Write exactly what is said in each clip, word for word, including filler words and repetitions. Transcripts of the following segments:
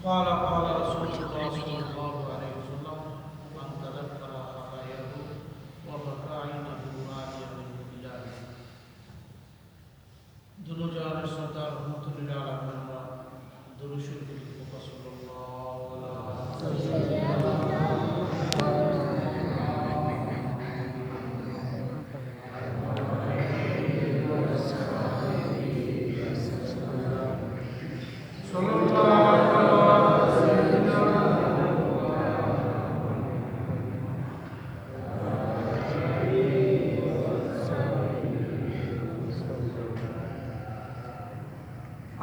قال، قال رسول الله صلى الله عليه وسلم: من تذكر خطاياه وبكى عينه راجيا من الله. দুনো জাহানের সর্দার রহমতুল্লিল আলামিন, আমরা দুরূদ শরীফ পড়ি, সাল্লাল্লাহু আলাইহি ওয়াসাল্লাম।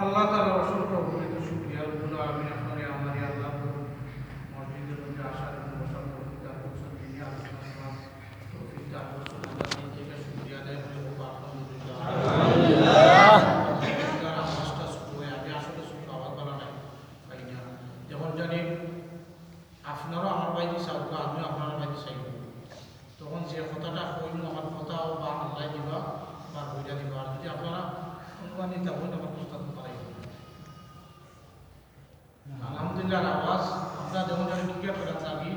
আল্লাহ তাআলার অসংখ্য অগণিত শুকরিয়া, রব্বুল আলামিন আপনারে আমারে আল্লাহ মসজিদর মধ্যে আসার এবং বসার তৌফিক দান করছেন, দিনে আলোচনা শোনার তৌফিক দান করছেন। আমরা দিল থেকে শুকরিয়া আদায় করি, বলবো আলহামদুলিল্লাহ। আলহামদুলিল্লাহ। আওয়াজটা ছোট হয়, আমি আসলে ছোট আওয়াজ বাড়াই পাই না। যখন জানি আপনারাও আমার বাড়িতে চাউকা, আমিও আপনার বাড়িতে চাইব। তখন যে কথাটা কইমু, আমার কথাও বা আল্লাহ দিবা, বা বইটা দিবা। আর যদি আপনারা অনুমানিত হন, আমার প্রস্তাব পারাই। আলহামদুলিল্লাহ, আওয়াজ, আমরা যখন যখন ক্রিকেট খেলাত লাগি,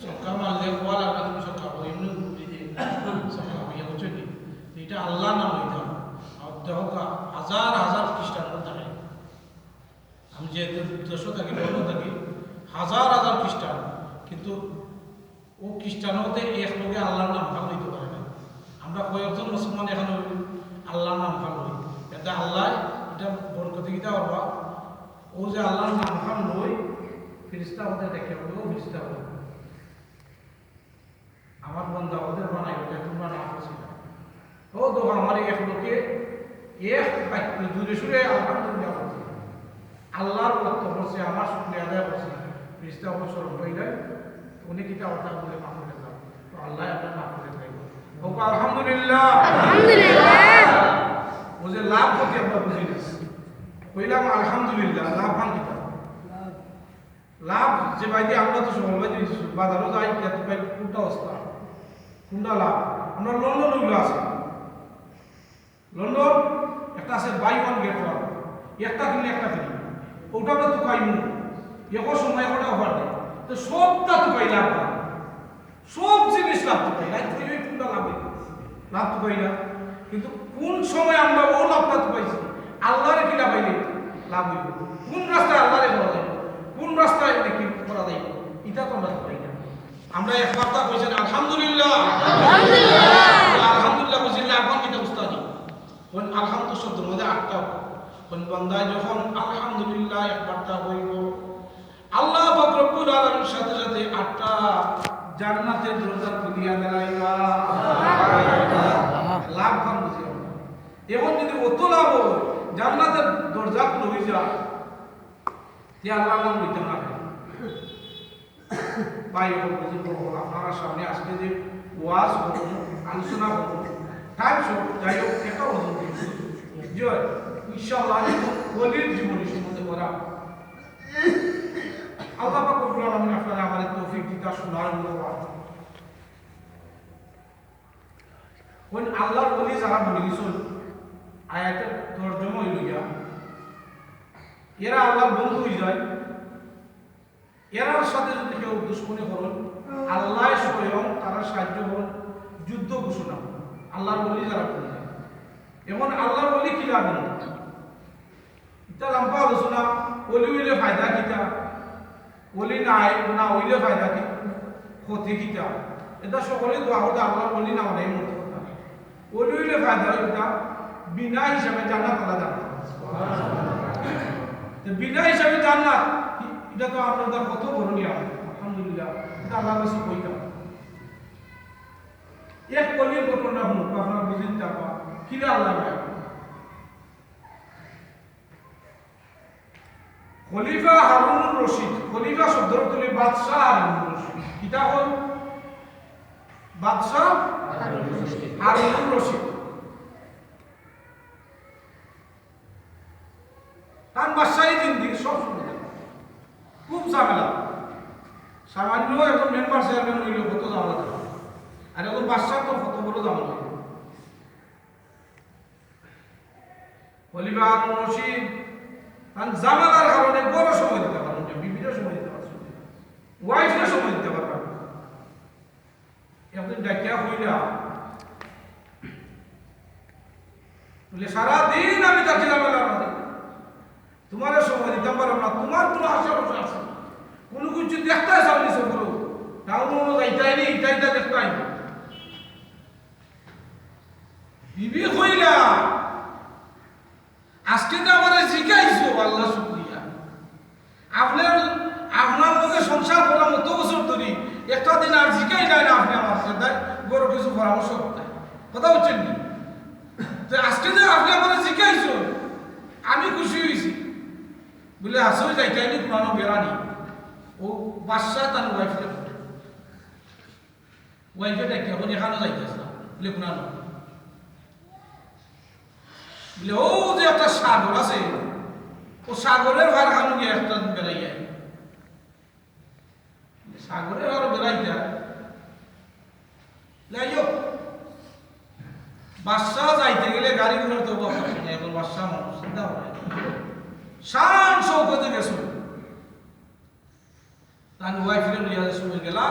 ছক্কা মারলে কোয়া লাগা, তুমি ছক্কা, ওই এমনি উড়ি দিয়ে ছক্কা হইয়া, বুঝছো নি? তো এটা আল্লাহর নাম হইতাম। আর দেখো কা, হাজার হাজার খ্রিস্টান থাকে। আমি যে দেশো থাকি, লন্ডন থাকি, হাজার হাজার খ্রিস্টান, কিন্তু ও খ্রিস্টান হতে এক লোকে আল্লাহর নাম খান লইতে পারে না। আমরা কয়েকজন মুসলমান এখানে আল্লাহর নাম খান লই, এতে আল্লাহ এটা বরকতে কিতা করবা। ও যে আল্লাহর নাম খান লই, ফিরিস্তা হতে দেখে, ও ফিরিস্তা হতে আমার বন্দা ওদের বানাই, ওটা তোমরা না করছি না। ও তো আমার এক লোকে এক বাক্য জুড়ে সুরে আলহামদুলিল্লাহ বলছে। আল্লাহর ভক্ত করছে, আমার শুকরিয়া আদায় করছে। ফিরিস্তা হল স্মরণ হইলেন, উনি কিতা কথা বলে মাফ করে দাও। তো আল্লাহ আপনার মাফ করে দেয়। ও আলহামদুলিল্লাহ। আলহামদুলিল্লাহ। ও যে লাভ ক্ষতি আমরা বুঝি না। কইলাম আলহামদুলিল্লাহ, লাভ খান কিতা? লাভ যে বাইদি আমরা তো সবল বাইদি বাজারও যাই, ইয়া তো পাই কোনটা অবস্থা, কোনটা লাভ? আমরা লন্ডন ওইগুলো আছে, লন্ডন একটা আছে buy one get one, একটা কিনলে একটা ফ্রি, ওটা আমরা তো পাইমু, একো সময় একটা অফার দেয়, তো সবটা তো পাই লাভ। সব জিনিস লাভ তো পাই, লাভ তো পাই, কোনটা লাভ হইব? লাভ তো পাই না। কিন্তু কোন সময় আমরা ও লাভটা তো পাইছি? আল্লাহরে কিলা পাইলে লাভ হইব? কোন রাস্তায় আল্লাহরে পাওয়া যায়? কোন রাস্তায় নাকি করা যায়? এটা তো আমরা তো পাই না। আমরা এক বার্তা কইছেন আলহামদুলিল্লাহ। আলহামদুলিল্লাহ। আলহামদুলিল্লাহ কইছি, লাভ কিতা উস্তাদি? কোন আলহামদু শব্দর মধ্যে আটটা। কোন বান্দায় যখন আলহামদুলিল্লাহ এক বার্তা হইব, আল্লাহ পাক রব্বুল আলামিন সাথে সাথে আটটা জান্নাতের দরজা খুলিয়া দিলাইবা। লাভ খান বুঝি আমরা। এখন যদি অত লাভ হয়, জান্নাতের দরজা খুলে হয়ে যায়, তে আল্লাহর নাম লইতাম না। ভাই ও বুজুর্গ, আপনারা সামনে আজকে যে ওয়াজ হলো, আলোচনা হলো, টাইম শর্ট, যাই হোক, একটা অনুরোধ করছি। জি হয়, ইনশাআল্লাহ, আমি এখন ওলির জীবনী সম্বন্ধে বলা। আল্লাহ পাক রব্বুল আলামিন আপনারা আমাদের তৌফিক দিতা শোনার মতো ওয়াজ। কোন আল্লাহর ওলি যারা বলে গেছেন, আয়াতের তর্জমা হইল গিয়া, এরা আল্লাহর বন্ধু হয়ে যায়। এরার সাথে যদি কেউ দুশমনি করেন, আল্লাহ স্বয়ং তারা সাহায্য করেন, যুদ্ধ ঘোষণা করেন। আল্লাহর ওলি যারা বলে যায়, এখন আল্লাহর ওলি কি লাগেন? ইতা লম্বা আলোচনা, ওলি হইলে ফায়দা কিতা? ওলি না, না হইলে ফায়দা কি? ক্ষতি কিতা? এটা সকলে দোয়া করতে, আল্লাহর ওলি না হলে মতো কথা। ওলি হইলে ফায়দা হইতা, বিনা হিসাবে জান্নাত আল্লাহ দান করে। তো বিনা হিসাবে জান্নাত, এটা তো আপনাদের কত বড় নিয়ামত, আলহামদুলিল্লাহ, এটা আল্লাহর কাছে কইতাম। এক ওলির ঘটনা হুনুক, আপনারা বুঝেন তা বা, কিলা আল্লাহ মায়া করে। খলিফা হারুনুর রশিদ, খলিফা শব্দ অর্থ হইল বাদশাহ হারুনুর রশিদ। কিতা হল? বাদশাহ হারুনুর রশিদ। তার বাদশাহী জিন্দেগি সব সময় খুব ঝামেলা। সামান্য একজন মেম্বার চেয়ারম্যান হইলে কত ঝামেলা থাকে, আর একজন বাদশাহ তো কত বড় ঝামেলা হয়। খলিফা হারুন রশিদ তান ঝামেলার কারণে বড় সময় দিতে পারেন। বিবিরে সময় দিতা পারছো না, ওয়াইফরে সময় দিতা পারবা না। একদিন ডাকিয়া কইলা, বলে, "সারাদিন আমি থাকি ঝামেলার মাঝে, তুমারে সময় দিতাম পারলাম না, তুমার কুনু আশা ভরসা আছে না, কুনু কিছু দেখতায় চাও নি, সফর টাউনো যাইতায় নি, ইটা ইটা দেখতায় নি।" বিবি কইলা, "আজকে তো আমারে জিকাইছো, আল্লাহ শুকরিয়া। আপনার, আপনার লগে সংসার করলাম অত বছর ধরি, একটা দিন আর জিকাইলায় না আপনে আমার সাথে, বড় কিছু পরামর্শ করতে।" কথা বুঝছইন নি? তো আজকে যে আপনে আমারে জিকাইছো, আমি খুশি অইছি। বলে, "আসলে যাইতায় নি, কুনানো বেড়ানি।" ও বাদশা তার ওয়াইফরে বলে। ওয়াইফে ডাকিয়া কইন, "এখানো যাইতাছ না।" বলে, "কুনানো?" বলে, "ও যে একটা সাগর আছে, ও সাগরের পার খানো গিয়া একটা দিন বেড়াইয়া আই।" বলে, "সাগরের পারো বেড়াইতা? লাইও।" বাদশা যাইতে গেলে গাড়ি ঘোড়ার তো অবস্থা নাই, এখন বাদশা মানুষ চিন্তা করে। শান শৌকতে গেছে। তান ওয়াইফরে লইয়া যে সময় গেলা,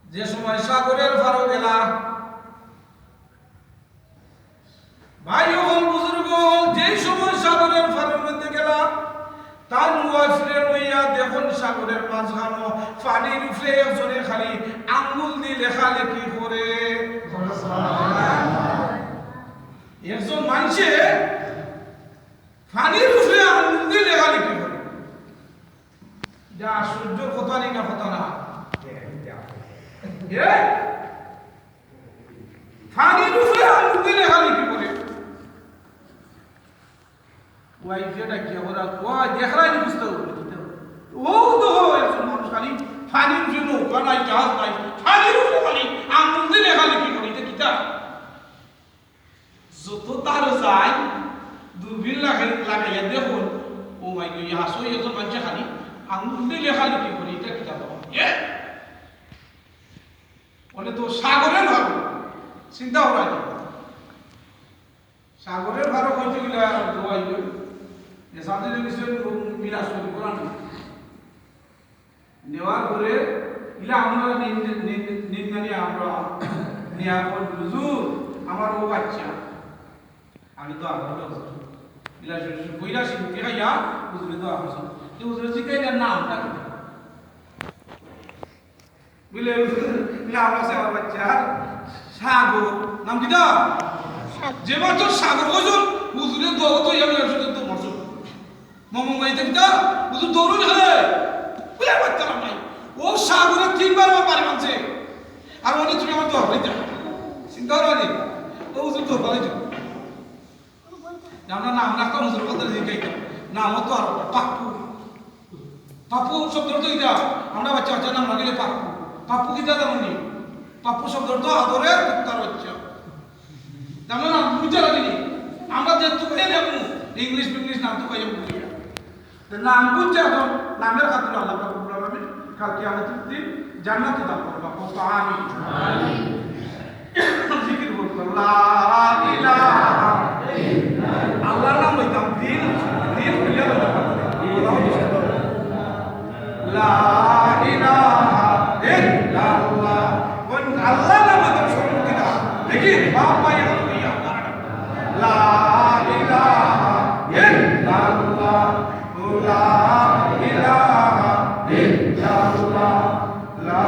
যে সময় সাগরের পারো গেলা, ভাই অকল, বুজুর্গ অকল, যেই সময় সাগরের পারর মধ্যে গেলা, তান ওয়াইফরে লইয়া দেখইন সাগরের মাঝখানো পানির উপরে একজনে খালি আঙ্গুল দি লেখালেখি করে। একজন মানষে পানির উপরে আঙ্গুল দি লেখালেখি করে। ইটা আশ্চর্যর কথা নি না কথা না? এ? পানির উপরে আঙ্গুল দি লেখালেখি করে। ওয়াইফে ডাকিয়া কইরা, "ও, দেখরায় নি বুঝতে হবে, বুঝতে হবে।" ও তো হয়, একজন মানুষ খালি পানির উপরে, নৌকা নাই, জাহাজ নাই, পানির উপরে খালি আঙ্গুল দি লেখালেখি করে, ইটা কিতা? যত তার যায়, দূরবীন লাগাই-, লাগাইয়া দেখইন, ও মাই গো, ইয়া আসলে এত মানষে খালি আঙ্গুল দি লেখালেখি করে, ইটা কিতা বাবা? এ? বলে তো সাগরের পারো, চিন্তা করা যায়। সাগরের পারো কইতে গেলে আর দোয়াই গেল। এসাদে যদি সে মিলাস করে কোরআন নেওয়ার পরে ইলা আমরা নিন-, নিন-, নিন্দানি আমরা নিয়া কই, "হুজুর, আমার ও বাচ্চা।" আমি তো আমার ইলা শুধু, শুধু কইলা শিখতে খাইয়া হুজুরে তো আমার শুধু। তো হুজুরে জিজ্ঞাসা নামটা কি? বলে, "হুজুর, নাম আছে আমার বাচ্চার সাগর।" নাম কিতা? সাগর। যে মাত্র সাগর কইছইন, হুজুরে দৌড় তো ইয়া মিলাস তো মারছইন। মামু মাইতে কিতা? হুজুর দৌড় নি খেলে। বলে, "বাচ্চা নাম নাই।" ও সাগরে তিনবার আমার বাড়ি মানছে। আর ওনে তুমি আমার দোয়া হইতে। চিন্তা করো নি। ও হুজুর দোয়া হইতে। আমরা নাম রাখতাম হুজুর বলতে জিজ্ঞাসা। নাম তো আর পাপ্পু। পাপ্পু শব্দ তো ইটা। আমরা বাচ্চা বাচ্চা নাম রাখিলে পাপ্পু। পাপ্পু কিতা জানো নি? পাপ্পু শব্দ তো আদরের কুত্তার বাচ্চা। জানো না, বুঝা লাগেনি। আমরা যে তুকাইয়া দেখবো, ইংলিশ ফিংলিশ নাম তুকাইয়া বুঝি না। তো নাম বুঝছে এখন, নামের খাতিরে আল্লাহ পাক রব্বুল আলামিন কাল কিয়ামতের দিন জান্নাত দান করবা। কত আমিন। জিকির করবা, লা ইলাহা ইল্লাল্লাহ। আল্লাহর নাম লইতাম, দিল, দিল খুলিয়া লইতাম। লা ইলাহা ইল্লাল্লাহ। কোন আল্লাহর নাম লইতাম, সম্মুখী না। দেখি, বাপ মায়ের হইয়া। লা ইলাহা ইল্লাল্লাহ। লা ইলাহা ইল্লাল্লাহ, লা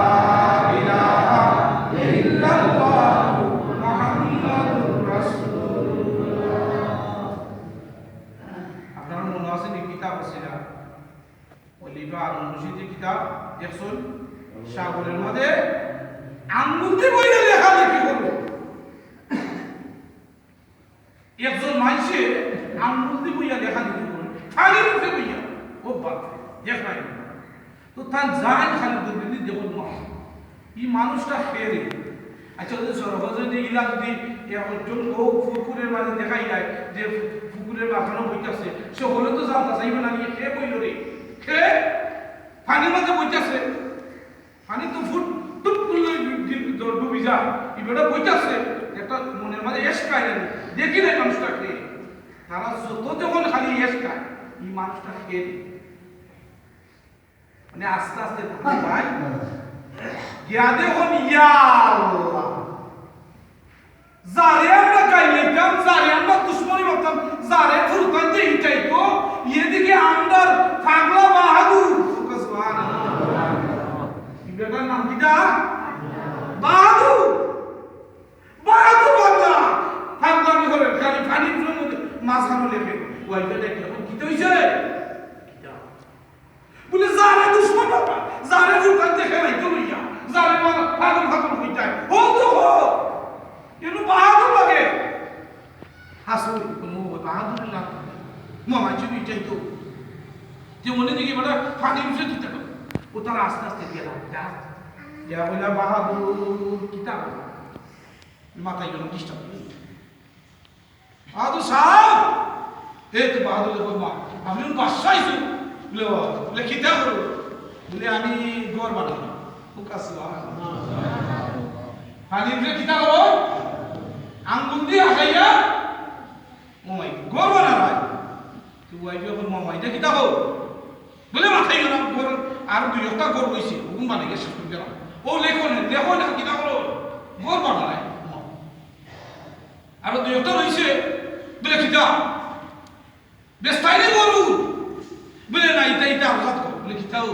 ইলাহা ইল্লাল্লাহ, মুহাম্মাদুর রাসূলুল্লাহ। আপনারা মনে আছে নি কিতাব আছিল? অলিভা আল মুর্শিদি কিতাব দেখছইন? সাগরের মধ্যে আঙ্গুল দি বইয়া লেখালেখি করবো। একজন মানষে আঙ্গুল দি বইয়া লেখালেখি করে, খালি মুখে বইয়া, ও বাপ রে, দেখ নাই। তো তার জান খালি দুর্নীতি দেখো না। এই মানুষটা ফেরে। আচ্ছা, ওই যে সরকার যদি ইলা যদি একজন লোক পুকুরের মাঝে দেখাই যায় যে পুকুরের মাঝখানে বইতাছে, সে হলে তো জানতা চাইবে না, নিয়ে কে বইল রে? কে? পানির মাঝে বইতাছে। পানি তো ফুট টুপ করলে ডু-, ডু-, ডুবি যায়। এই বেটা বইতাছে, একটা মনের মাঝে এশ খায় না, দেখি না এই মানুষটা কে। তারা যত যখন খালি এশ খায়, এই মানুষটা কে? মানে আস্তে আস্তে ভাই, গিয়া দেখইন, ইয়া আল্লাহ, যারে আমরা গাইলাইতাম, যারে আমরা দুশমনি ভাবতাম, যারে ফুরকান দিয়া হিটাইতো, এদিকে আমরার পাগলা বাহাদুর। সুবহানাল্লাহ। ই বেটার নাম কিতা? বাহাদুর। বাহাদুর পাগলা। পাগলামি করে, খালি পানির মধ্যে মাছ খানো লেখে। ওই বেটা এখন কিতা অইছে? কিতা? বলে, যারে দুশমন বাবা, যারে ফুরকান দিয়া খেলাইতো লইয়া, যারে মা-, পাগল পাগল কইতায়, ও তো হো, এনু বাহাদুর লাগে। হাসু, কোনো বাহাদুর না, মামা চুরি চাইতো। তে মনে দেখি বেটা পানি উঠে দিতে পারে। ও তার আস্তে আস্তে গেল, যা, যা বলে, "বাহাদুর, কিতা বলে?" মাথায় কোনো ডিস্টার্ব নেই। বাহাদুর সাব, এ তো বাহাদুর দেখো মা, আমি অখন বাদশা অইছি। বলে, "ও, বলে, কিতা করো?" বলে, "আমি ঘর বানাই।" ও কাছে বাবা। পানি উঠে কিতা করো? আঙ্গুল দিয়া খাইয়া, ও মাই, ঘর বানাই। তো ওয়াইফে এখন, "মামা, ইটা কিতা করো?" বলে, "মাথায় না, ঘর, আর দুই একটা ঘর অইছে, ওগুন বানাই গেছে, শেষ করি গেলাম।" ও লেখো না, লেখো না, কিতা করো? ঘর বানাই। আরো দুই একটা রইছে, বলে, "কিতা? বেস্তাইলে গরু?" বলে, "না, ইটা, ইটা আজাদ কর।" বলে, "কিতা ও?"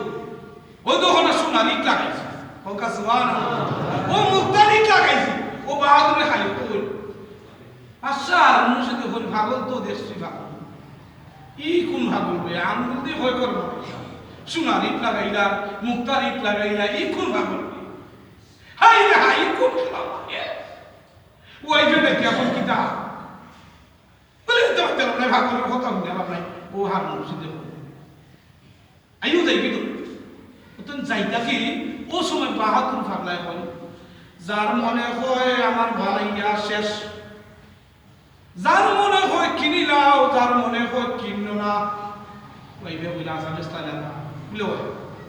"ও তো ওখানে সোনার ইট লাগাইছে।" ও কাছে ওয়ান। "ও মুক্তার ইট লাগাইছে।" ও বাহাদুরে খালি কই। আচ্ছা, আর মসজিদে কই পাগল তো দেখছি পাগল। ই কোন পাগল রে? আঙ্গুল দিয়ে ভয় করবো। সোনার ইট লাগাইলা, মুক্তার ইট লাগাইলা, ই কোন পাগল রে? হাই রে হাই, ই কোন খেলা লাগে? ওই যে দেখি এখন কিতা? বলে, "তো তেমন নাই, ভাগ করার কথা হইলে আবার নাই।" ও হার মুর্শিদে বলে, "আইও যাইবি তো।" ও তো যাইতা কি, ও সময় বাহাদুর ফাগলায় কয়, "যার মনে হয় আমার বানাইয়া শেষ, যার মনে হয় কিনিলাও, যার মনে হয় কিনো না।" ওই বে বলে, "আচ্ছা, বেশ, তাহলে আমার।" বলে, "ওই।"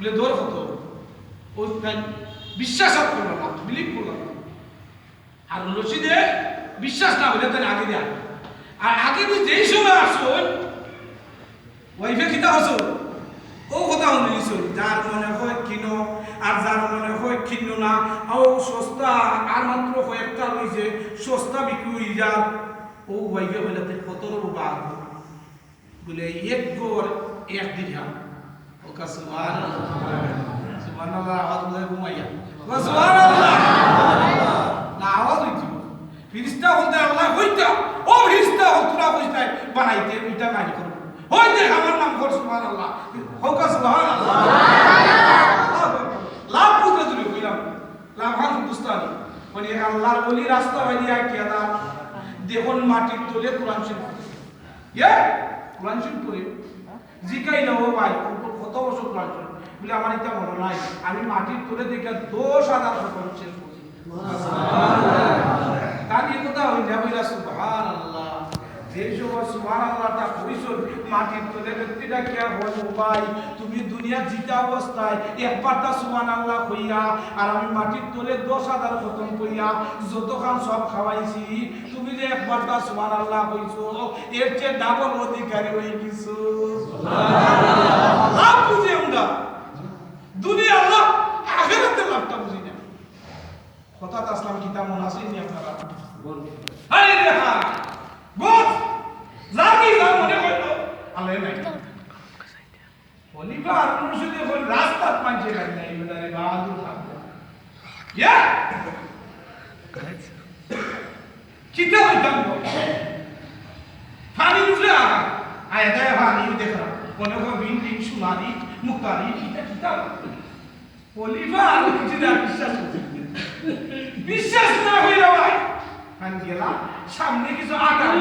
বলে, "দর কত?" ও তাই বিশ্বাস আর করলো না, বিলিভ করলো না। আর রশিদে বিশ্বাস না হইলে তাহলে আগে দেয়া। আর আগে দিয়ে যেই সময় আসো, ওই ওয়াইফে কিতা হসো? ও কথা হুনি নিছো, যার মনে হয় কিনো, আর যার মনে হয় কিনো না, ও সস্তা, আর মাত্র কয়েকটা রইছে, সস্তা বিক্রি হয়ে যার। ও ওয়াইফে বলে, "তে কত রবো বাদ?" বলে, "এক গড় এক দিরহাম।" ও কা সুবহানাল্লাহ। সুবহানাল্লাহ, আওয়াজ বুঝায় ঘুমাইয়া। ও সুবহানাল্লাহ। না, আওয়াজ হইছে। ফিরিস্তা বলতে আল্লাহ হইতা। ও ফিরিস্তা হল তোরা হইতাই বানাইতে, এটা নাই করবো। হইতে আমার নাম কর সুবহানাল্লাহ। ও কা সুবহানাল্লাহ। লাভ বুঝে তুই কইলাম। লাভ হান হিন্দুস্তানি। মানে আল্লাহর ওলি রাস্তা বাইরে আটকিয়া দা। দেখুন মাটির তলে কোরআন শরীফ। ইয়ে? কোরআন শরীফ পড়ে। জিকাইলা, "ও ভাই, কত, কত বছর কোরআন শরীফ?" বলে, "আমার এটা মনে নাই। আমি মাটির তলে দেখে দশ হাজার খতম শেষ করছি।" তার এই কথা হইলে বইলা, "সুবহানাল্লাহ।" যে সময় সুবহানাল্লাহটা কইছইন, মাটির তলে ব্যক্তিটা কে হয়, "ও ভাই, তুমি দুনিয়া জিতা অবস্থায় একবারটা সুবহানাল্লাহ কইয়া, আর আমি মাটির তলে দশ হাজার খতম কইয়া যতখান সব খাওয়াইছি, তুমি যে একবারটা সুবহানাল্লাহ কইছো, এর চেয়ে ডাবল অধিকারী হয়ে গেছো।" লাভ বুঝি আমরা। দুনিয়া লাভ, আখেরাতের লাভটা বুঝি না। হঠাৎ আসলাম কিতা মন আছে নি আপনারা? হায় রে হায়। বস, যার কি যার মনে হইলো, আলে নাই। খলিফা আর মুর্শিদে কইল, "রাস্তাত মানছে গাড়ি নাই, এবারে বাহাদুর থাকবে।" ইয়া? কিতা হইতাম গো? পানি উঠলে আ-, আয় দেয় পানি দেখরা। মনে হয় বিন বিন সুনারি, মুক্তারি, কিতা কিতা। খলিফা আর মুর্শিদে বিশ্বাস করছে। বিশ্বাস না হইলে ভাই, আমি গেলাম, সামনে কিছু আটা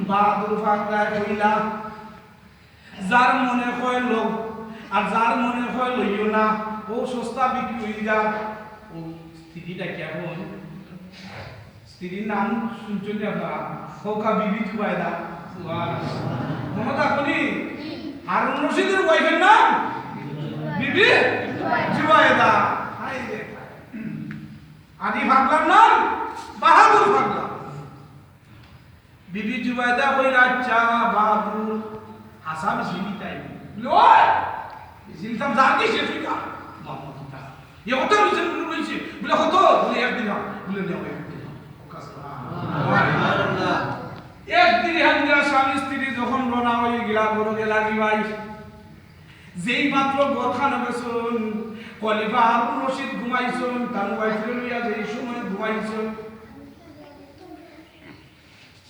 বাহাদুর ফাকরায় কইলা, যার মনে হয় লও, আর যার মনে হয় লইও না, ও সস্তা বিক্রি হয়ে যার। ও স্ত্রীটা কেমন? স্ত্রীর নাম শুনছেন নি আপনারা? খোকা বিবি জুবাইদা। সুবহানাল্লাহ। মনে থাকো নি? হারুন রশিদের ওয়াইফের নাম বিবি জুবাইদা। হায় রে। আদি ফাগলার নাম বাহাদুর ফাগলা। বিবি জুবাইদা কইলা, "আচ্ছা, বাহাদুর, হাছা মিছি নিতায় নি?" বলে, "ওই, চিনতাম, যার কি শেষ হইতা? মোহাম্মদ কিতা? এ কথা রইছে, বলে রইছে। বলে, "কত?" বলে, "এক দিরহাম।" বলে, "নেও, এক দিরহাম।" এক দিরহাম দিয়া স্বামী স্ত্রী যখন রওনা হয়ে গেলা, ঘরো গেলা কি ভাই? যেই মাত্র ঘরখানো গেছইন, খলিফা হারুন রশিদ ঘুমাইছইন, তান wife রে লইয়া যেই সময় ঘুমাইছইন,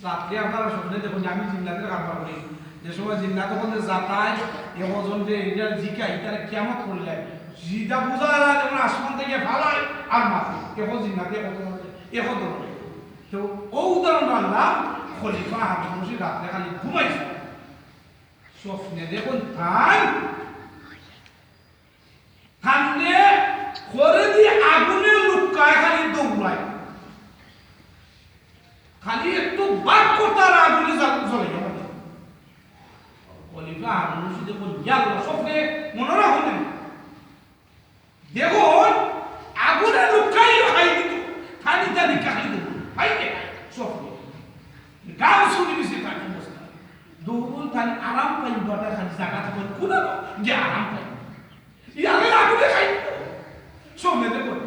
রাত্রে আপনারা স্বপ্নে দেখইন যে আমি জিন্নাতের কারবার করি। যে সময় জিন্নাত তখন যে যাতায়, এ কজন যে এটা জিকাই, তারা কিয়ামত করলে, জিদা বুঝা যায় যেমন আসমান থেকে ফালায় আর মারে। এখন জিন্নাতে কত মারে, এখন ধরে। তো ও উদাহরণ আনলাম, খলিফা হারুন রশিদ রাত্রে খালি ঘুমাইছে। স্বপ্নে দেখইন তাই তানরে খড়ি দি আগুনে লুকায় খালি দৌড়ায়। খালি একটু বাক করতা আর আগুনে জ্বাল-, জ্বলে যাবে। খলিফা হারুন রশিদে কইন, "ইয়া আল্লাহ, স্বপ্নে মনে রাখো না।" দেখইন, আগুনে লুকাইয়া খাই দিত। খালি তানি খাই দিত। খাই দে, স্বপ্নে। গান শুনি দিছে তানি অবস্থা। দৌড়ন তানি আরাম পাইন, বাটা খালি জায়গা তখন খুলে দাও, যে আরাম পাইন। ইয়ারে আগুনে খাই। স্বপ্নে দেখইন,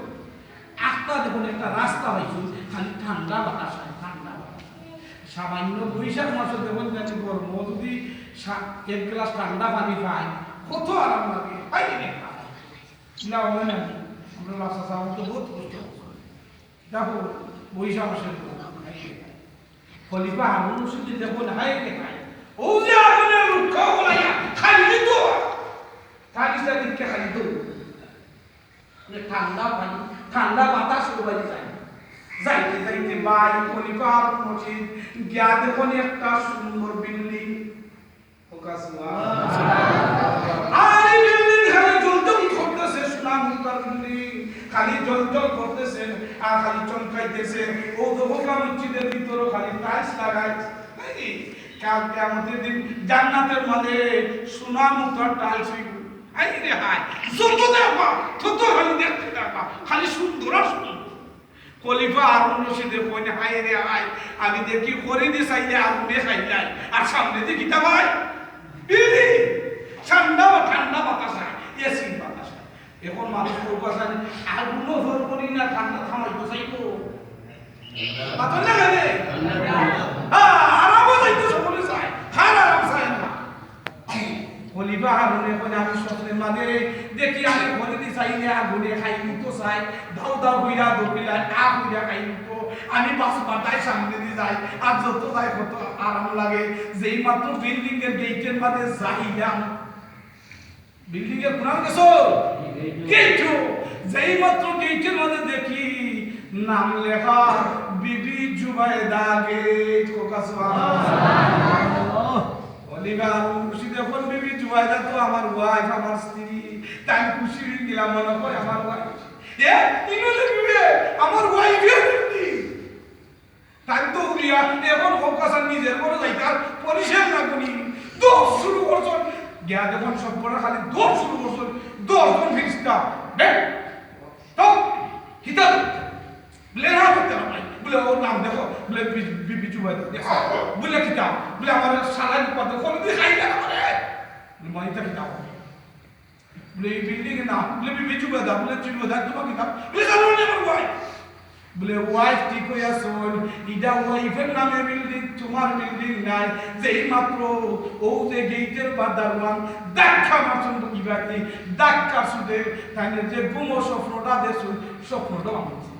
আখতা দেখইন একটা রাস্তা পাইছইন, খালি ঠান্ডা বাতাস হয়, ঠান্ডা বাতাস। সামান্য বৈশাখ মাসে দেখইন, জানি গরম, ও যদি সা-, এক গ্লাস ঠান্ডা পানি পায়, কত আরাম লাগে। পাই না, না, হয় না। আমরা রাস্তা সামনে তো বহুত কষ্ট করছি। দেখো, বৈশাখ মাসে দেখইন, খাই। খলিফা হারুন রশিদ দেখইন, হায় রে হায়। ও যে আগুনে লুকাও বলাইয়া, খালি তো। খালি তা দিকে খালি তো। মানে ঠান্ডা পানি, ঠান্ডা বাতাস উড়াই যায়। যাইতে যাইতে ভাই খলিফা হারুন রশিদ গিয়া দেখইন একটা সুন্দর বিল্ডিং। Focus one. আর এই বিল্ডিং খালি জ্বলজ্বল করতেছে, সোনা মুক্তার বিল্ডিং খালি জ্বলজ্বল করতেছে আর খালি চমকাইতেছে। ও তো বোকা মসজিদের ভিতরে খালি টাইলস লাগায়, নাকি? কাল কিয়ামতের দিন জান্নাতের মাঝে সোনা মুক্তার টাইলস হইব। আই রে হায়, যত দেখবা তত খালি দেখতে থাকবা, খালি সুন্দর আর সুন্দর। খলিফা হারুন রশিদে কইন, "হায় রে হায়, আমি দেখি খড়ি দি চাইলে আগুনে খাইলাই, আর সামনে দি কিতা ভাই? বিড়ি, ঠান্ডা বা ঠান্ডা বাতাস আয়, এসির বাতাস আয়।" এখন মানুষ কইবা চায়, আগুনও ধরবো নি না, ঠান্ডা থামাইতো চাইবো। বাতাস না গেলে? হ্যাঁ, আরামও চাইতো সকলে চায়, কার আরাম চায় না? খলিফা হারুনে কইন, "আমি স্বপ্নের মাঝে দেখি আমি খড়ি দি চাইলে আগুনে খাই তো চাই, দাও দাও কইরা দৌড়িলাই, আ কইরা খাই তো। আমি বাস মাথায় সামনে দি যাই, আর যত যাই কত আরাম লাগে।" যেই মাত্র বিল্ডিং এর গেইটের মাঝে যাইলাম, বিল্ডিং এর কোনার গেছো? গেইটো। যেই মাত্র গেইটের মাঝে দেখি নাম লেখা বিবি জুবাইদা গেইট। কোকা সুবহানাল্লাহ। খলিফা হারুন রশিদে কইন, "বিবি জুবাইদা তো আমার ওয়াইফ, আমার স্ত্রী।" তাই খুশি হয়ে গেলাম, মনে হয় আমার ওয়াইফ। এ, ইনো দেখবে, আমার ওয়াইফ এর কি? তাই তো উলিয়া, এখন হোক আসার নিজের করে যাইতার পরিশেষ না করি। দৌড় শুরু করছইন। গিয়া দেখইন সব করে খালি দৌড় শুরু করছইন। দশ জন ফিরিস্তা। বে, তো, কিতা তো? বলে, "না, করতে না ভাই।" বলে, "ওর নাম দেখো।" বলে, "বি-, বিবি জুবাইদা দেখো।" বলে, "কিতা?" বলে, "আমার শালা উপাদে কোনোদিন খাই না করে।" বলে, "মাইটা কিতা?" বলে, "এই বিল্ডিং এর নাম।" বলে, "বিবি জুবাইদা।" বলে, "জুবাইদা তোমার কিতা?" বলে, "জানো না আমার ওয়াইফ।" বলে, "ওয়াইফ ঠিক হইয়া শোন, এটা ওয়াইফের নামে বিল্ডিং, তোমার বিল্ডিং নাই।" যেই মাত্র ও যে গেইটের বা দারোয়ান ধাক্কা মারছইন, ইবাদি ধাক্কা শুধে তাই যে ঘুমো স্বপ্নটা দেখছইন, স্বপ্নটা ভাঙছে।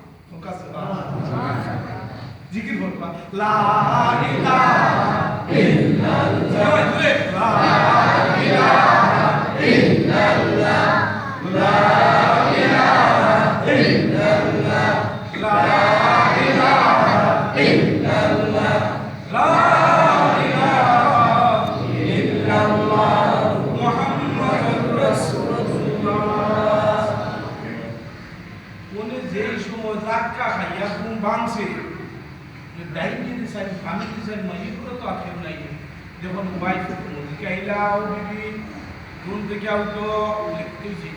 জিকির করবা, লা ইলাহা ইল্লাল্লাহ। জোরে, জোরে। লা ইলাহা ইল্লাল্লাহ। লা ইলাহা ইল্লাল্লাহ। লা ইলাহা ইল্লাল্লাহ। লা ইলাহা ইল্লাল্লাহ। মুহাম্মাদুর রাসূলুল্লাহ। উনি যেই সময় ধাক্কা খাইয়া ঘুম ভাঙছে, ডাইন দিকে সাইড, বামে দিকে সাইড, মাইর করে তো আর কেউ নাই। যখন ওয়াইফ মুরগি খাইলা, "ও বিবি, ঘুম থেকে উঠো।" বলে, "কি হইছে?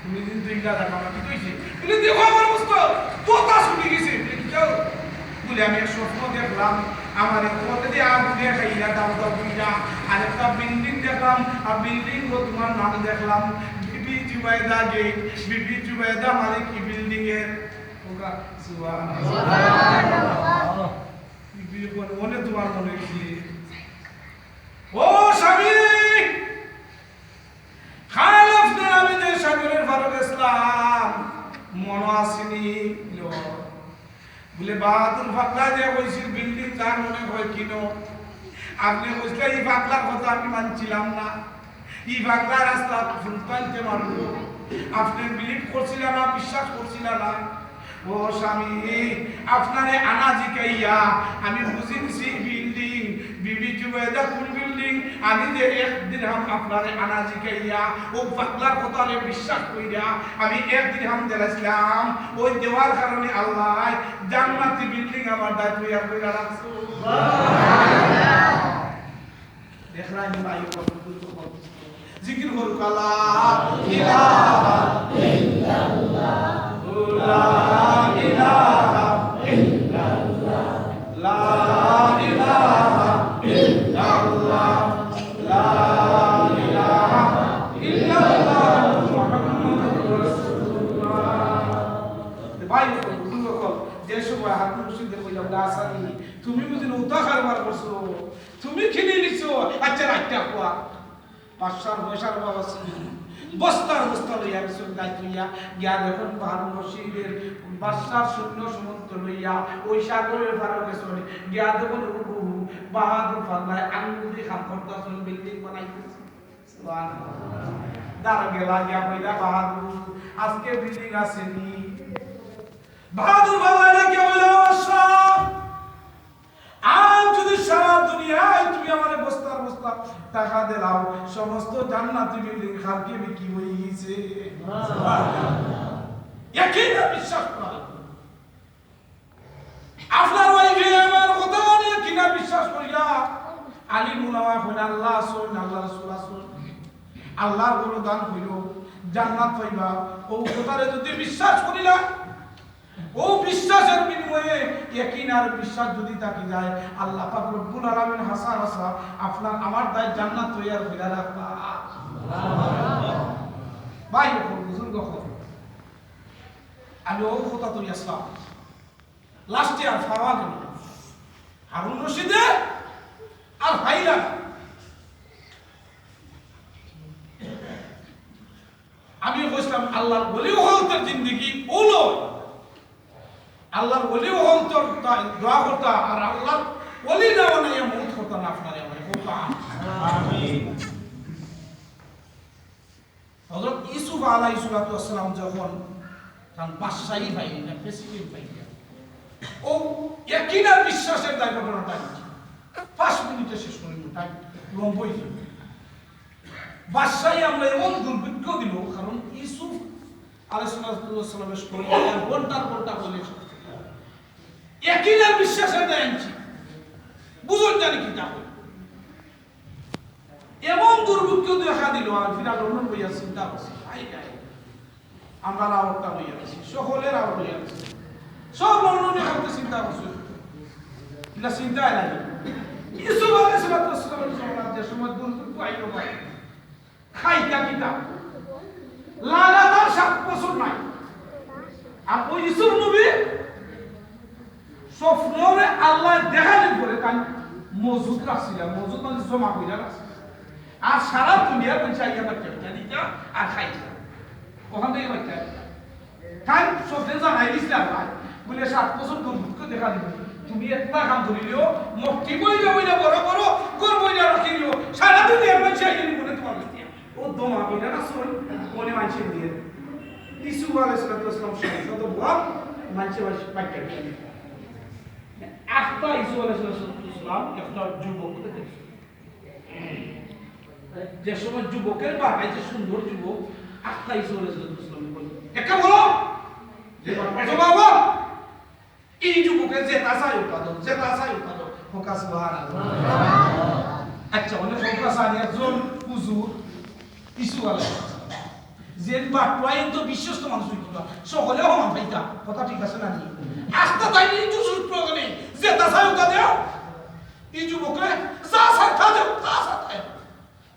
তুমি দিন তো ইলা রাখা, কি হইছে?" বলে, "দেখো আমার অবস্থা, তোতা ছুটি গেছে।" বলে, "কি হলো?" বলে, "আমি এক স্বপ্ন দেখলাম, আমার এক পথে দিয়ে আগুনে খাইলা, দাও দাও দুইটা, আর একটা বিল্ডিং দেখলাম, আর বিল্ডিং ও তোমার নাম দেখলাম।" জুবাইদা গেট, বিবি জুবাইদা মালিক ই বিল্ডিং এর। ওকা, সুবহানাল্লাহ। বিবি বলে, "ওনে তোমার মনে কি?" "ও স্বামী, কাল আপনার আমি যে সাগরের পারো গেছলাম, মনো আছেনি?" বুলে, "বাহাদুর পাগলায় যে কইছিল বিল্ডিং তার মনে হয় কিনো? আপনে কইছিলা ই পাগলার কথা আমি মানছিলাম না। ই পাগলার রাস্তা ফুলতানতে মারবো। আপনে বিলিভ করছিলা না, বিশ্বাস করছিলা না। ও স্বামী, আপনারে আনা জিকাইয়া আমি বুঝি নিছি ই বিল্ডিং, বিবি জুবাইদা কোন বিল্ডিং। আমি যে এক দিরহাম আপনারে আনা জিকাইয়া ও পাগলার কথারে বিশ্বাস কইরা আমি এক দিরহাম দিলাইছিলাম, ওই দেওয়ার কারণে আল্লায় জান্নাতি বিল্ডিং আমার দায় তৈয়ার কইরা রাখছো।" দেখরায়নি ভাই, জিকির করুক, লা ইলাহা ইল্লাল্লাহ, লা ইলাহা ইল্লাল্লাহ, লা ইলাহা ইল্লাল্লাহ, লা ইলাহা ইল্লাল্লাহ, মুহাম্মাদুর রাসূলুল্লাহ। ভাই, বুজুর্গ অকল, যে সময় হারুন রশিদে কইলাম, "না, আসানি, তুমি বুঝি নৌকা কারবার করছো, তুমি কিনি নিছো, আচ্ছা, রাইটটা কওয়া।" বাদশার পয়সার অভাব আছে। বস্তার বস্তা লইয়া গেছইন, গাইত লইয়া গিয়া দেখইন হারুন রশিদে বাদশার সৈন্য সামন্ত লইয়া ওই সাগরের পারো গেছইন। গিয়া দেখইন হুবহু বাহাদুর পাগলায় আঙ্গুল দি কাম করতাছইন, বিল্ডিং বানাইতাছইন। সুবহানাল্লাহ। দারোগা লাগিয়া কইলা, "বাহাদুর, আজকে বিল্ডিং আছেনি?" বাহাদুর পাগলায় ডাকিয়া কইলা, "বাদশা, আজ যদি সারা দুনিয়ায় তুমি আমারে বস্তার বস্তা টাকা দিলাও, সমস্ত জান্নাতি বিল্ডিং কালকে বিক্রি অইগেছে।" ইয়াকিন আর বিশ্বাস করা। আপনার ওয়াইফে আমার কথা মানিয়া কিনা বিশ্বাস করিয়া আলিম উলামায় কইন, "আল্লাহ আছইন, আল্লাহ রাসূল আছইন, আল্লাহর ঘরো দান কইরো, জান্নাত পাইবা।" ও কথারে যদি বিশ্বাস করিলা, ও বিশ্বাসের বিনিময়ে ইয়াকিন আর বিশ্বাস যদি থাকি যায়, আল্লাহ পাক রব্বুল আলামিন হাছা হাছা আপনার আমার দায় জান্নাত তৈয়ার কইরা রাখবা। ভাই অকল, বুজুর্গ অকল, আমি ও কথা তো আসলাম, লাস্টে আর পাওয়া গেল না। হারুন রশিদে আর পাইলা না। আমি কইছিলাম, আল্লাহর ওলি অকলর জিন্দেগি অইলো, আল্লাহর ওলি অকলর তা-, দোয়া করতা, আর আল্লাহর ওলি না বানাইয়া মউত করতা না আপনারে আমারে। কউক্কা। আমিন। হযরত ইউসুফ আলাইহিস সালাতু ওয়াস সালাম যখন তান বাদশাহী পাইলা, প্রেসিডেন্ট পাইলা, ও ইয়াকিন আর বিশ্বাসের দায় ঘটনাটা আনছি। পাঁচ মিনিটে শেষ করি, টাইম লম্বা অই যাইবো। বাদশাহী আমলায় এমন দুর্ভিক্ষ দিল, কারণ ইউসুফ আলাইহিস সালাতু ওয়াস সালামের শরীরে ঘন্টার ঘন্টা বলে ইয়াকিন আর বিশ্বাসের দায় আনছি। বুঝুন জানি কিতা অইলো। এমন দুর্ভিক্ষ দেখা দিল, আর ফিরা লন্ডন বইয়া চিন্তা করছে, "হায় হায়, আমরা রাওয়ারটা বইয়া আছি, সকলে রাওয়ার বইয়া আছে।" সব লন্ডনে কাউকে চিন্তা করছে, এটা চিন্তায় নাই। ইউসুফ আলাইহিস সালাতু ওয়াস সালামের জমানাত যে সময় দুর্ভিক্ষ আইলো ভাই, খাইতা কিতা? লাগাতার সাত বছর নাই। আর ওই ইউসুফ নবী স্বপ্নরে আল্লায় দেখানির পরে তান মজুদ রাখছিলা, মজুদ মানে জমা কইরা রাখছিলা। আর সারা দুনিয়ার মানষে আইয়া বাচ্চা বাচ্চা দিতা আর খাইতা। ওখান থেকে বাচ্চা দিতা। তাই স্বপ্নে জানাই দিছিলা ভাই, বুলে, "সাত বছর দুর্ভিক্ষ দেখা দিবো, তুমি একটা কাম করিলিও, মক্কি বইরা বইরা বড় বড় ঘর বইরা রাখিলিও, সারা দুনিয়ার মানষে আইয়া নিবো না তোমার কাছে।" ও দমা কইরা না শোন, মনে মানষে দিয়ে। ইউসুফ আলাইহিস সালাতু ওয়াস সালাম সংসদ বল, মানষে মানষে বাক্য দিয়ে। একটা ইউসুফ আলাইহিস সালাতু ওয়াস সালাম একটা যুবক দেখছে। যে সময় যুবকের বানাইছে সুন্দর যুবক, একটা ইউসুফ আলাইহিস সালাতু ওয়াস সালাম বলে, "একে বলো, যে বাবা, বাবা।" এই যুবকে যেতা চায় উতা দেও, যেতা চায় উতা দেও। কউক্কা সুবহানাল্লাহ। আচ্ছা, অনেক কউক্কা চায় একজন হুজুর ইউসুফ আলাইহিস সালাম। যে বাটুয়াইন তো বিশ্বস্ত মানুষ অইতা, সকলে সমান পাইতা, কথা ঠিক আছে না নি? আস্তা তাই এই যুবক প্রয়োজনে যেতা চায় উতা দেও। এই যুবকরে যা চায় তা দেও, যা চায় তা দেও।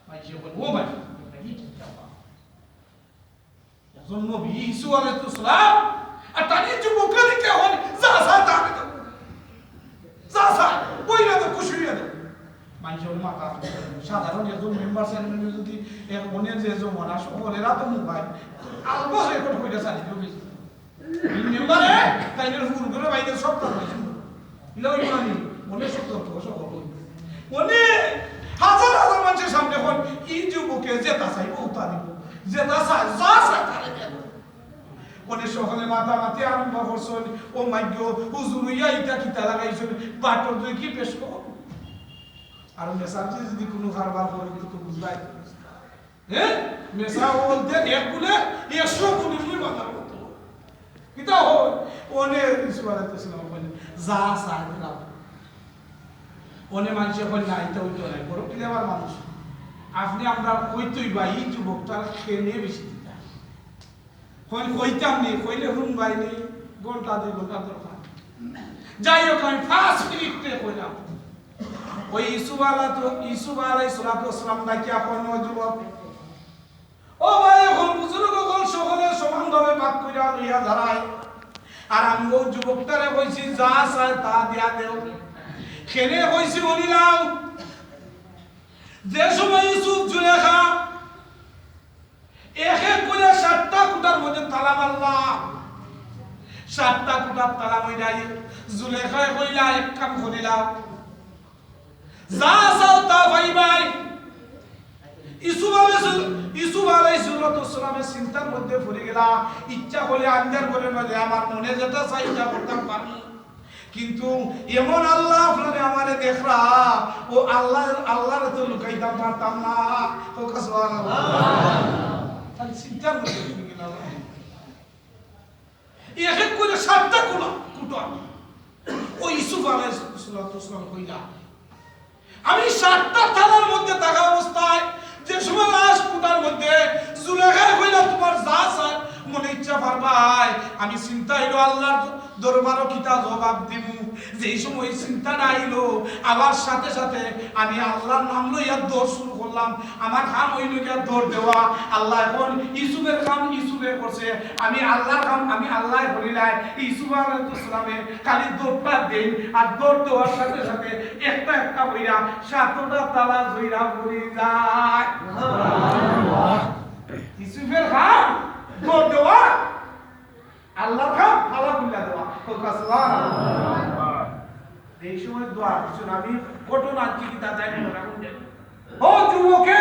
ভাই, যে বলে, "ও ভাই, ভাই, কি চাও?" নবী ইসু আলাইহিস সালাম, আর তানি যুবকরে কেউ যা চায় তা আমি দেব। যা চায়, বইলা দেও, খুশি অইয়া দেও। মানষর মাথা, সাধারণ একজন মেম্বার চেয়ারম্যান যদি এক মনে যে জমানা সকলেরা তো মোবাইল, আলবাস রেকর্ড কইরা চালি দিও বেশি। এই মেম্বারে তাইলে হুর করে বাইরে সব কাম হইছে। ইলা অইমানি, মনে সব তর্ক সকল হইছে। মনে হাজার হাজার মানষর সামনে অখন এই যুবকে যেটা চাইবো, ওটা দিব। যেটা চায়, যা চায়, তারে দেব। অনে সকলে মাতামাতি আরম্ভ করছইন, "ও মাইগো, হুজুর অইয়া ইটা কিতা লাগাইছইন, বাটর দই কি পেশ করো?" আর মেসাব যদি কুনু কারবার করে, কিন্তু তো বুঝলাই তো। হ্যাঁ? মেসাব বলতে এক গুলে একশো গুণে গুণে বাজার করতো। কিতা হয়? অনে ইসু আলাইহিস সালাম কইলা, "যা চায়, দিলাম।" অনে মানষে কয়, "না, ইটা অইতো নায়, বড় ক্লেভার মানুষ।" আপনে আমরারে কইতা অইবা, এই যুবকটার খেনে বেশি দিতা। কইন কইতাম নি, কইলে হুনবায় নি, ঘন্টা দুই ঘন্টা দরকার। যাই হোক, আমি পাঁচ মিনিটে কইলাম। ওই ইসুফ আলা তো, ইসুফ আলাইহিস সালাতু ওয়াস সালাম ডাকিয়া কইন, "ও যুবক, ও ভাই, অখন বুজুর্গ অকল সকলে সমানভাবে ভাগ কইরা লইয়া দাঁড়ায়। আর আমি অউ যুবকটারে কইছি, যা চায় তা দিয়া দেও।" খেনে কইছি, অনিলাম। যে সময় ইসুফ জুলেখা এক এক করি সাতটা কুটার মধ্যে তালা মারলা। সাতটা কুটার তালা মারিয়া জুলেখায় কইলা, "এক কাম করিলাও, যা চাও তা পাইবায়।" ইসুফ আলাইহিস-, ইসুফ আলাইহিস সালাতু ওয়াস সালামে চিন্তার মধ্যে পড়ি গেলা, "ইচ্ছা করলে আন্দার ঘরর মধ্যে আমার মনে যেটা চায় ইটা করতাম পারমু।" কিন্তু এমন আল্লাহ আপনারে আমারে দেখরা, ও আল্লাহ, আল্লাহরে তো লুকাইতাম পারতাম না। কউক্কা সুবহানাল্লাহ। খালি চিন্তার মধ্যে পড়ি গেলা। এক এক করি সাতটা কুলা-, কুটা। ও ইসুফ আলাইহিস সালাতু ওয়াস সালাম কইলা, আমি সাতটা তালার মধ্যে থাকা অবস্থায় যে সময় লাস্ট কুটার মধ্যে জুলেখায় কইলা, "তুমার যা চায় মনে ইচ্ছা পারবায়।" আমি চিন্তা অইলো আল্লাহর দরবারো কিতা জবাব দিমু। যেই সময় চিন্তাটা আইলো, আবার সাথে সাথে আমি আল্লাহর নাম লইয়া দৌড় শুরু করলাম। আমার কাম অইলো গিয়া দৌড় দেওয়া। আল্লাহ অখন ইসুফের কাম ইসুফে করছে, আমি আল্লাহর কাম আমি আল্লায় করিলাই। ইসুফ আলাইহিস সালামে খালি দৌড়টা দেইন, আর দৌড় দেওয়ার সাথে সাথে একটা একটা কইরা সাতটা তালা জইরা পড়ি যায়। ইসুফের কাম দৌড় দেওয়া, আল্লাহর কাম তালা খুলিয়া দেওয়া। কউক্কা সুবহানাল্লাহ। এই সময় দোয়া কিছু না, আমি ঘটনা আনছি কি দাদাই মনে রাখুন যে, ও যুবকে,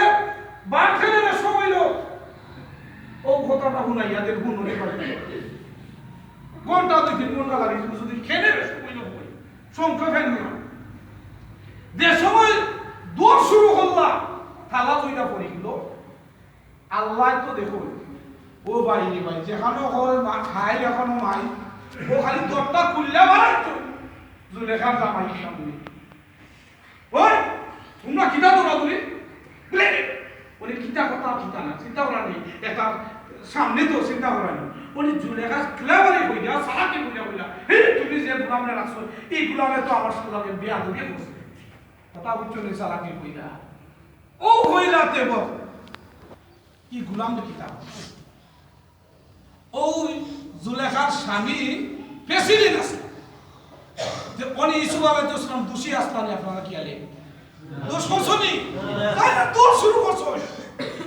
বাদ খেলে না সময় লো। ও কথাটা হুনাইয়া দের হুন হতে পারে। ঘন্টা দুই তিন ঘন্টা লাগে, কিন্তু যদি খেলে না সময় লো, সংখ্যা ফেলবো না। যে সময় দৌড় শুরু করলা, তালা দুইটা পড়ে গেল। আল্লাহ তো দেখো, ও ভাই রে ভাই, যেখানো হয় মা-, খাই এখনো মাই, ও খালি দরটা খুললে মারাই তো, জুলেখার জামাই সামনে। ওই, তোমরা কিতা দৌড়াদৌড়ি? বলে, বলে, কিতা কথা, কিতা না, চিন্তা করা নেই, একটা সামনে তো চিন্তা করা নেই। বলে, জুলেখা ক্লেভারে কইলা, সারাকে কইলা, কইলা, "এই তুমি যে গোলামরে রাখছো, এই গোলামে তো আমার সাথে বিয়া দিবি করছে।" কথা বুঝছো নি, সারাকে কইলা। ও কইলা তে বল। কি গোলাম রে কিতা? ও জুলেখার স্বামী প্রেসিডেন্ট আছে। যে অনে ইসুফ আলাইহিস সালাম দোষী আসলা নি আপনারা কি আলে? দোষ করছো নি? তাই না দোষ শুরু করছো।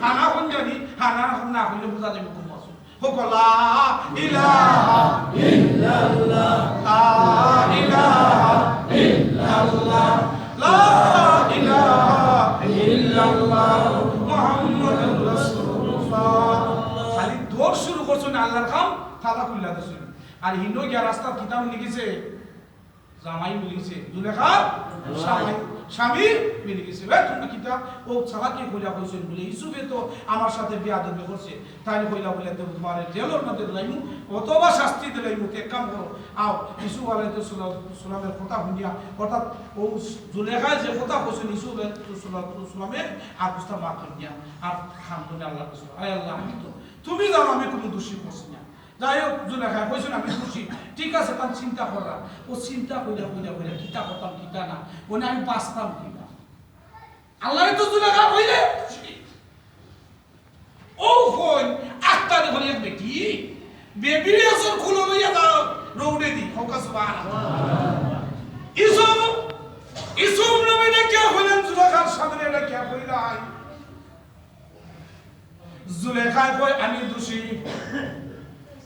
হানা কোন জানি, হানা কোন না হইলে বুঝা যাবে কোন মাসুম। হোক লা ইলাহা ইল্লাল্লাহ, লা ইলাহা ইল্লাল্লাহ, লা ইলাহা ইল্লাল্লাহ, মুহাম্মাদুর রাসূলুল্লাহ। খালি দৌড় শুরু করছইন, আল্লাহর কাম তালা খুলিয়া দিছইন। আর হিনো গিয়া রাস্তাত কিতা মিলি গেছে? জামাই মিলি গেছে। জুলেখার স্বামী, স্বামী মিলি গেছে। এ, তুমি কিতা? ও সারাকে কইলা কইছইন বলে, "ইসুফে তো আমার সাথে বেয়াদবি করছে।" তাইলে কইলা বলে, "তো তোমারে জেলর মধ্যে দিলাইমু, অথবা শাস্তি দিলাইমু, তো এক কাম করো, আও।" ইসুফ আলাইহিস সালামের কথা হুনিয়া, অর্থাৎ ও জুলেখায় যে কথা কইছইন ইসুফ আলাইহিস সালামে, আর বুঝতাম মাফ করিয়া, আর খান তুমি আল্লাহর কাছে, "আয় আল্লাহ, আমি তো, তুমি জানো আমি কোনো দোষী করছি না।" যাই হোক, জুলেখায় কইছইন, "আমি খুশি।" ঠিক আছে, তার চিন্তা কররা। ও চিন্তা কইরা, কইরা, কইরা, কিতা করতাম, কিতা না। ও না, আমি বাঁচতাম কিনা। আল্লাহ তো জুলেখা কইলে খুশি। ও কইন, তারে বলে, "এক বেটি, বেবিরে আসল খুলো লইয়া যাও, রৌডে দি, হকা সুবহানাল্লাহ।" ইউসুফ, ইউসুফ নবী ডাকিয়া কইলেন, "জুলেখার সামনে ডাকিয়া কইলাই।" জুলেখায় কয়, "আমি দোষী।"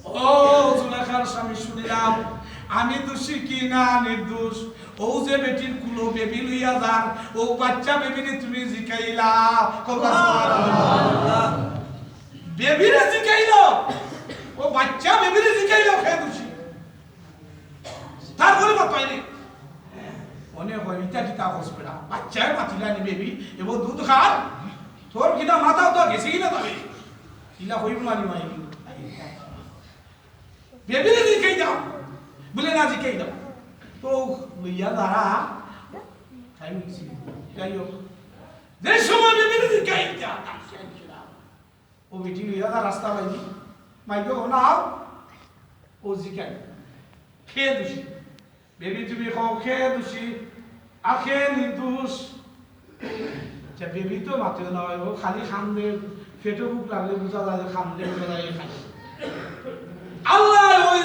ও জুলেখার স্বামী, শুনিলাম, আমি দোষী কি না নির্দোষ? ও যে বেটির কুলো বেবি লইয়া যার, ও বাচ্চা বেবিরে তুমি জিকাইলা। কও সুবহানাল্লাহ। বেবিরে জিকাইলা, ও বাচ্চা বেবিরে জিকাইলা, কে দোষী? তারপরে বাপ পাইনি। অনে কয়, "ইটা কিতা কস বেটা? বাচ্চায় মাতিলা নি বেবি, এবো দুধ খার, তোর কিতা মাথা তো গেছে কিনা তবে?" ইলা কইব না নি মাই। বেবিরে জিকাই দাও। বলে, "না, জিকাই দাও।" তো লইয়া যারা, তাই বলছি, যাই হোক, যে সময় বেবিরে জিকাই দাও, ও বেটি লইয়া যা রাস্তা বাইদি, মাইকে ও নাও, ও জিকাই, কে দোষী? বেবি তুমি কও, কে দোষী? আর কে নির্দোষ? আচ্ছা, বেবি তো মাতেও না, ও খালি কান্দে, পেটো ভুক লাগলে বুঝা যায় যে কান্দে, বুঝা যায় খালি। আল্লায় ওই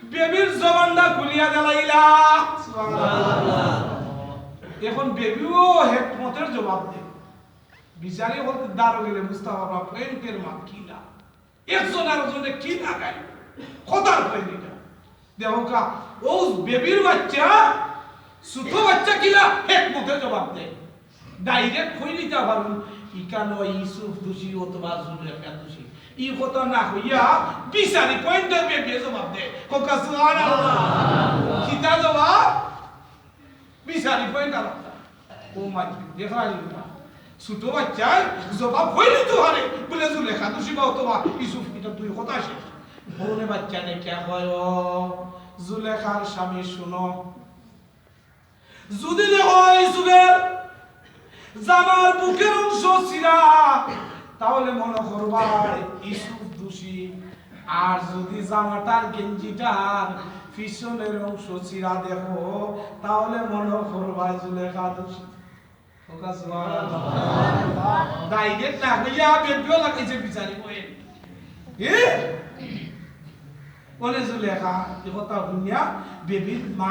বেবির জবানটা খুলিয়া দিলাইলা। সুবহানাল্লাহ। এখন বেবিও হেকমতের জবাব দেয়। বিচারি হকল দারো গেলে বুঝতা পারবা পয়েন্টের মাত কিলা। একজন আরোজনে কি লাগায়? কথার পয়েন্ট ইটা। দেখো কা, ও বেবির বাচ্চা, ছোট বাচ্চা কিলা হেকমতে জবাব দেয়। ডাইরেক্ট কই নিতা পারুন, ইকানো ইউসুফ দোষী অথবা জুলেখা দোষী। ই কথা না কইয়া বিচারি পয়েন্টে বেবিয়ে জবাব দেয়। কও কা সুবহানাল্লাহ। কিতা জবাব? বিচারি পয়েন্ট আর একটা। ও মাই, দেখরা নি না? ছোট বাচ্চায় জবাব কই নিতা পারে, বলে জুলেখা দোষী বা অথবা ইউসুফ, ইটা দুই কথা শেষ। বউনে বাচ্চারে কিয়া কয়, "ও জুলেখার স্বামী, শুনো, যদি দেখো ইউসুফের জামার বুকের অংশ ছিঁড়া, তাহলে মনো করবায় ইউসুফ দোষী। আর যদি জামাটার গেঞ্জিটার পিছনের অংশ ছিঁড়া দেখো, তাহলে মনো করবায় জুলেখা দোষী।" কও কা সুবহানাল্লাহ। ডাইরেক্ট না কইয়া বেবিও লাগাইছে বিচারি পয়েন্ট। এ? বলে জুলেখা, এ কথা হুনিয়া বেবির মা